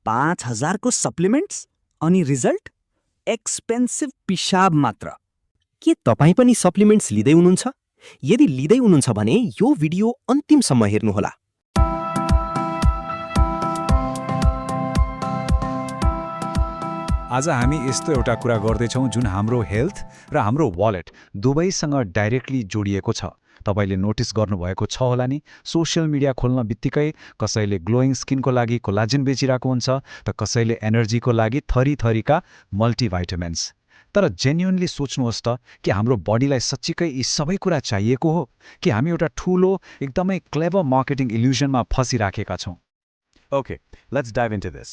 5,000 को सप्लिमेन्ट्स अनि result expensive पिसाब मात्र। के तपाईँ पनि सप्लिमेन्ट्स लिँदै हुनुहुन्छ? यदि लिँदै हुनुहुन्छ भने यो भिडियो अन्तिमसम्म हेर्नुहोला। आज हामी यस्तो एउटा कुरा गर्दैछौँ जुन हाम्रो हेल्थ र हाम्रो वालेट दुवैसँग डाइरेक्टली जोडिएको छ। तपाईले नोटिस गर्नुभएको छ होला नि, सोशल मिडिया खोल्न बित्तिकै कसैले ग्लोइङ स्किनको लागि कोलाजेन बेचिरहेको हुन्छ त कसैले एनर्जीको लागि थरीथरीका मल्टिभाइटामिन्स। तर जेन्युनली सोच्नुहोस् त कि हाम्रो बडीलाई सच्चीकै यी सबै कुरा चाहिएको हो कि हामी एउटा ठूलो एकदमै क्लेभर मार्केटिङ इल्युजनमा फसिराखेका छौँ? Okay, let's dive into this.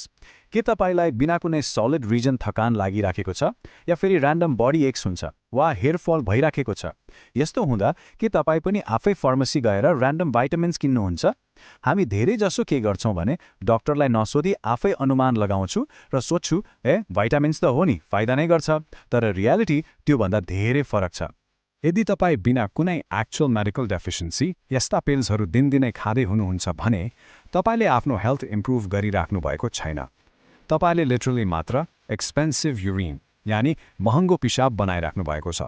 के तपाईलाई बिना कुनै सलिड रिजन थकान लागिराखेको छ, या फेरि र्यान्डम बडी एक्स हुन्छ, वा हेयर फल भइराखेको छ? यस्तो हुँदा के तपाईँ पनि आफै फार्मेसी गएर र्यान्डम भाइटामिन्स किन्नुहुन्छ? हामी धेरै जसो के गर्छौँ भने डाक्टरलाई नसोधी आफै अनुमान लगाउँछु र सोच्छु भाइटामिन्स त हो नि, फाइदा नै गर्छ। तर रियालिटी त्योभन्दा धेरै फरक छ। यदि तपाईँ बिना कुनै एक्चुअल मेडिकल डेफिसियन्सी यस्ता पिल्सहरू दिनदिनै खाँदै हुनुहुन्छ भने तपाईले आफ्नो हेल्थ इम्प्रुभ गरिराख्नु भएको छैन। तपाईले लिटरली मात्र एक्सपेन्सिभ युरिन यानी महँगो पिसाब बनाइराख्नु भएको छ।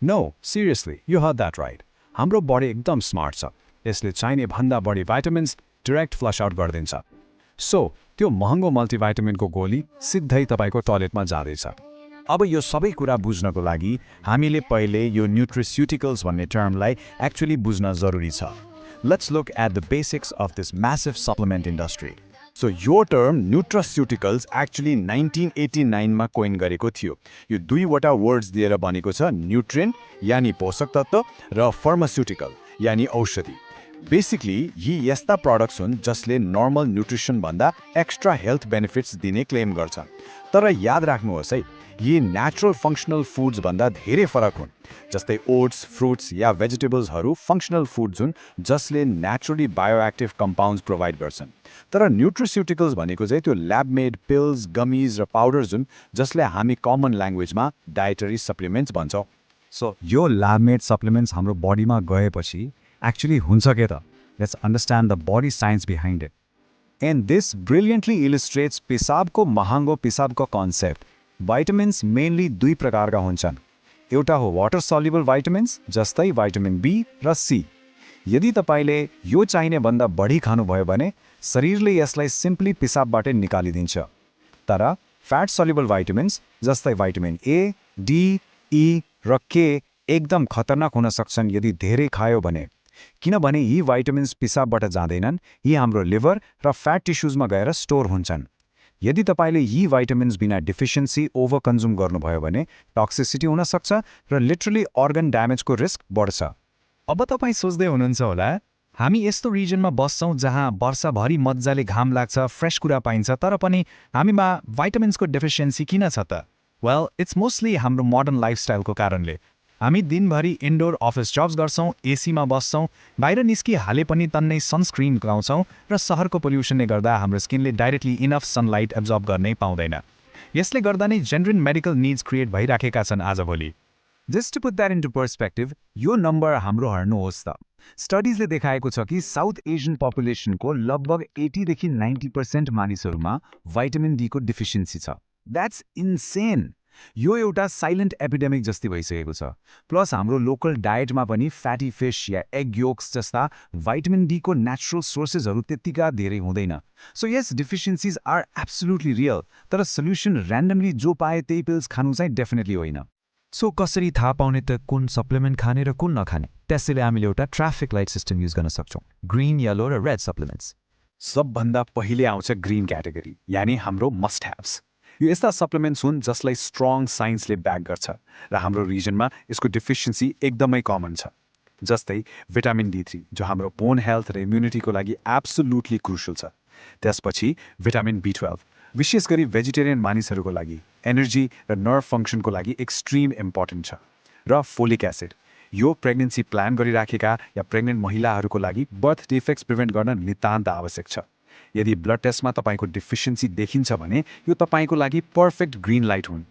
No, seriously, you heard that right. हाम्रो बडी एकदम स्मार्ट छ। यसले चाहिने भन्दा बढी भाइटामिन्स डाइरेक्ट फ्लस आउट गरिदिन्छ। सो त्यो महँगो मल्टिभाइटामिनको गोली सिधै तपाईँको टोयलेटमा जाँदैछ। अब यो सबै कुरा बुझ्नको लागि हामीले पहिले यो न्युट्रिस्युटिकल्स भन्ने टर्मलाई एक्चुअली बुझ्न जरुरी छ। Let's look at the basics of this massive supplement industry. So your term nutraceuticals actually 1989 मा कोइन गरेको थियो। यो दुईवटा वर्ड्स दिएर बनेको छ, न्युट्रिएन्ट यानी पोषक तत्व र फार्मास्युटिकल यानी औषधि। बेसिकली यी यस्ता प्रोडक्ट्स हुन् जसले नर्मल न्युट्रिसन भन्दा एक्स्ट्रा हेल्थ बेनिफिट्स दिने क्लेम गर्छन्। तर याद राख्नुहोस् है, यी नेचुरल फङ्सनल फुड्स भन्दा धेरै फरक हुन्। जस्तै ओट्स, फ्रुट्स या भेजिटेबल्सहरू फङ्सनल फुड्स हुन् जसले नेचुरली बायोएक्टिभ कम्पाउन्ड्स प्रोभाइड गर्छन्। तर न्युट्रिस्युटिकल्स भनेको चाहिँ त्यो ल्याब मेड पिल्स, गमिज र पाउडर्स हुन् जसले हामी कमन ल्याङ्ग्वेजमा डायटरी सप्लिमेन्ट्स भन्छौँ। सो यो ल्याब मेड सप्लिमेन्ट्स हाम्रो बडीमा गएपछि एक्चुअली हुन्छ के त? Let's understand the body science behind it. And this brilliantly illustrates पिसाबको महँगो पिसाबको कन्सेप्ट। भाइटामिन्स मेनली दुई प्रकारका हुन्छन्। एउटा हो वाटर सल्युबल भाइटामिन्स जस्तै भाइटामिन बी र सी। यदि तपाईँले यो चाहिने भन्दा बढी खानुभयो भने शरीरले यसलाई सिम्पली पिसाबबाटै निकालिदिन्छ। तर फ्याट सल्युबल भाइटामिन्स जस्तै भाइटामिन ए, डी, ई र के एकदम खतरनाक हुन सक्छन् यदि धेरै खायो भने। किनभने यी भाइटामिन्स पिसाबबाट जाँदैनन्, यी हाम्रो लिभर र फ्याट टिस्युजमा गएर स्टोर हुन्छन्। यदि तपाईले यी भाइटामिन्स बिना डिफिसियन्सी ओभर कन्ज्युम गर्नुभयो भने टक्सिसिटी हुन सक्छ र लिटरली अर्गन ड्यामेजको रिस्क बढ्छ। अब तपाईँ सोच्दै हुनुहुन्छ होला, हामी यस्तो रिजनमा बस्छौँ जहाँ वर्षभरि मजाले घाम लाग्छ, फ्रेस कुरा पाइन्छ, तर पनि हामीमा भाइटामिन्सको डेफिसियन्सी किन छ त? वेल, इट्स मोस्टली हाम्रो मोडर्न लाइफस्टाइलको कारणले। हामी दिनभरि इन्डोर अफिस जब्स गर्छौँ, एसीमा बस्छौँ, बाहिर निस्किहाले पनि तन्नै सनस्क्रिन लगाउँछौँ र सहरको पोल्युसनले गर्दा हाम्रो स्किनले डाइरेक्टली इनफ सनलाइट एब्जर्ब गर्नै पाउँदैन। यसले गर्दा नै जेन्युइन मेडिकल निड्स क्रिएट भइराखेका छन् आजभोलि। Just to put that into perspective, यो नम्बर हाम्रो हेर्नुहोस् त। स्टडिजले देखाएको छ कि साउथ एसियन पपुलेसनको लगभग 80 देखि 90% मानिसहरूमा भाइटामिन डी को डिफिसियन्सी छ। That's insane. यो एउटा साइलेन्ट एपिडेमिक जस्तै भइसकेको छ। प्लस हाम्रो लोकल डायटमा पनि फ्याटी फिश या एग योक्स जस्ता भाइटामिन डी को नेचुरल सोर्सेसहरू त्यतिका धेरै हुँदैन। So yes deficiencies are absolutely real, तर सल्युसन र्यान्डमली जो पाए त्यही पिल्स खानु चाहिँ डेफिनेटली होइन। सो कसरी थाहा पाउने त कुन सप्लिमेन्ट खाने र कुन नखाने? त्यसैले हामीले एउटा ट्राफिक लाइट सिस्टम युज गर्न सक्छौँ, ग्रिन, येलो र रेड सप्लिमेन्ट्स। सबभन्दा पहिले आउँछ ग्रिन क्याटेगोरी, यानी हाम्रो मस्ट ह्याभ्स। यो यस्ता सप्लिमेन्ट्स हुन् जसलाई स्ट्रङ साइन्सले ब्याक गर्छ र हाम्रो रिजनमा यसको डिफिसियन्सी एकदमै कमन छ। जस्तै भिटामिन डी3 जो हाम्रो बोन हेल्थ र इम्युनिटीको लागि एब्सोल्युटली क्रुसियल छ। त्यसपछि भिटामिन बी12 विशेष गरी भेजिटेरियन मानिसहरूको लागि एनर्जी र नर्भ फङ्सनको लागि एक्सट्रिम इम्पोर्टेन्ट छ। र फोलिक एसिड, यो प्रेग्नेन्सी प्लान गरिराखेका या प्रेग्नेन्ट महिलाहरूको लागि बर्थ डिफेक्ट्स प्रिभेन्ट गर्न नितान्त आवश्यक छ। यदि ब्लड टेस्टमा तपाईँको डिफिसियन्सी देखिन्छ भने यो तपाईँको लागि पर्फेक्ट ग्रिन लाइट हुन्।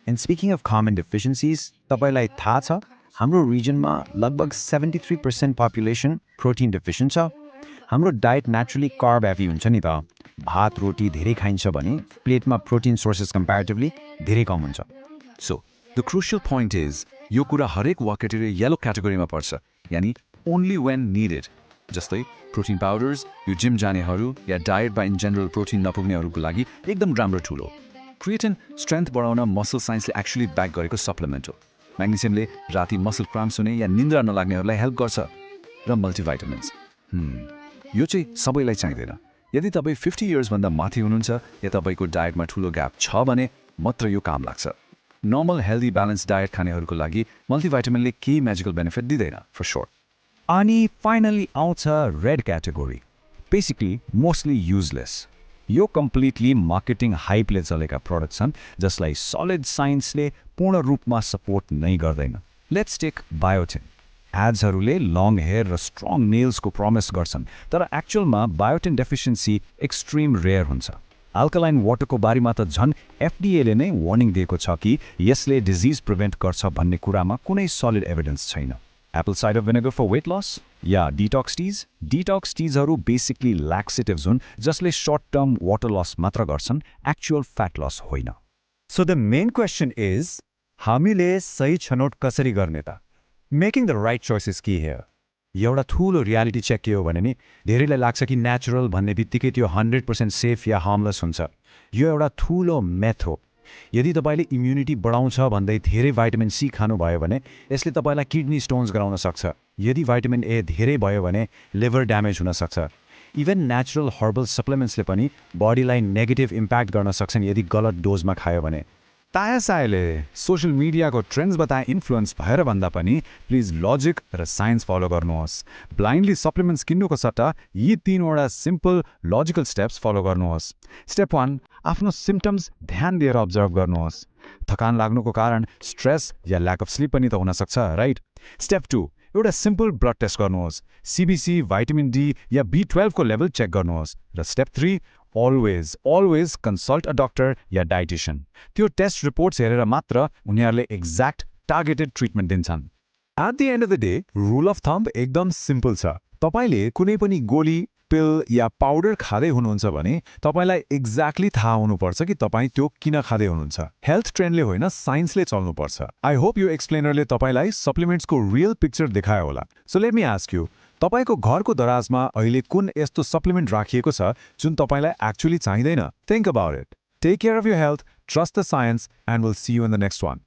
एन्ड स्पिकिङ अफ कमन डिफिसियन्सिज, तपाईँलाई थाहा छ हाम्रो रिजनमा लगभग 73% पपुलेसन प्रोटिन डिफिसियन्ट छ। हाम्रो डाइट नेचुरली कार्ब हेभी हुन्छ नि त, भात रोटी धेरै खाइन्छ भने प्लेटमा प्रोटिन सोर्सेस कम्पेरिटिभली धेरै कम हुन्छ। So the crucial point is यो कुरा हरेक वाकेटरी येलो क्याटेगोरीमा पर्छ, यानि ओन्ली वेन निडेड। जस्तै प्रोटिन पाउडर्स यो जिम जानेहरू या डायटमा इन जेनरल प्रोटिन नपुग्नेहरूको लागि एकदम राम्रो टुल हो। क्रिएटिन स्ट्रेन्थ बढाउन मसल साइन्सले एक्चुली ब्याक गरेको सप्लिमेन्ट हो। म्याग्नेसियमले राति मसल क्राम्प्स हुने या निन्द्रा नलाग्नेहरूलाई हेल्प गर्छ। र मल्टिभाइटामिन्स यो चाहिँ सबैलाई चाहिँदैन। यदि तपाईँ 50 इयर्सभन्दा माथि हुनुहुन्छ या तपाईँको डायटमा ठुलो ग्याप छ भने मात्र यो काम लाग्छ। नर्मल हेल्दी ब्यालेन्स डायट खानेहरूको लागि मल्टिभाइटामिनले केही म्याजिकल बेनिफिट दिँदैन फर स्योर। अनि फाइनली आउँछ red category, basically mostly useless. यो कम्प्लिटली मार्केटिङ हाइपले चलेका प्रडक्ट छन् जसलाई सलिड साइन्सले पूर्ण रूपमा सपोर्ट नै गर्दैन। Let's take biotin. एड्सहरूले लङ हेयर र स्ट्रङ नेल्सको प्रमिस गर्छन्, तर एक्चुअलमा बायोटिन डेफिसियन्सी एक्सट्रिम रेयर हुन्छ। अल्कालाइन वाटरको बारेमा त झन् एफडीएले नै वार्निङ दिएको छ कि यसले डिजिज प्रिभेन्ट गर्छ भन्ने कुरामा कुनै सलिड एभिडेन्स छैन। Apple cider vinegar for weight loss या डिटॉक्स टीजहरू बेसिकली लैक्सेटिभ्स हुन् जसले सर्ट टर्म वाटर लस मात्र गर्छन्, एक्चुअल फ्याट लस होइन। So the main question is हामीले सही छनौट कसरी गर्ने त? Making the right choices key here. एउटा ठुलो रियालिटी चेक के हो भने नि धेरैलाई लाग्छ कि नेचुरल भन्ने बित्तिकै त्यो 100% सेफ या हार्मलेस हुन्छ। यो एउटा ठुलो मेथ हो। यदि तपाईँले इम्युनिटी बढाउँछ भन्दै धेरै भाइटामिन सी खानुभयो भने यसले तपाईँलाई किडनी स्टोन्स गराउन सक्छ। यदि भाइटामिन ए धेरै भयो भने लिभर ड्यामेज हुन सक्छ। इभन नेचुरल हर्बल सप्लिमेन्ट्सले पनि बडीलाई नेगेटिभ इम्प्याक्ट गर्न सक्छन् यदि गलत डोजमा खायो भने। तायासायले सोशल मिडियाको ट्रेन्ड्स बताए इन्फ्लुएन्स भएर भन्दा पनि प्लिज लजिक र साइन्स फलो गर्नुहोस्। ब्लाइन्डली सप्लिमेन्ट्स किन्नुको सट्टा यी 3वटा सिम्पल लजिकल स्टेप्स फलो गर्नुहोस्। स्टेप 1, आफ्नो सिम्पटम्स ध्यान दिएर अब्जर्भ गर्नुहोस्। थकान लाग्नुको कारण स्ट्रेस या ल्याक अफ स्लिप पनि त हुन सक्छ, राइट? स्टेप 2, एउटा सिम्पल ब्लड टेस्ट गर्नुहोस्। सीबीसी, भाइटामिन डी या B12 को लेभल चेक गर्नुहोस्। र step 3, always consult a doctor या डाइटिशियन। त्यो टेस्ट रिपोर्ट्स हेरेर मात्र उनीहरूले एक्ज्याक्ट टार्गेटेड ट्रिटमेन्ट दिन्छन्। At the end of the day rule of thumb एकदम सिम्पल छ। तपाईँले कुनै पनि गोली, पिल या पाउडर खाँदै हुनुहुन्छ भने तपाईँलाई एक्ज्याक्टली थाहा हुनुपर्छ कि तपाईँ त्यो किन खाँदै हुनुहुन्छ। हेल्थ ट्रेन्डले होइन, साइन्सले चल्नुपर्छ। आई होप यो एक्सप्लेनरले तपाईँलाई सप्लिमेन्ट्सको रियल पिक्चर देखायो होला। So let me ask you, तपाईँको घरको दराजमा अहिले कुन यस्तो सप्लिमेन्ट राखिएको छ जुन तपाईँलाई एक्चुअली चाहिँदैन? Think about it. Take care of your health, trust the science, and will see you in the next one.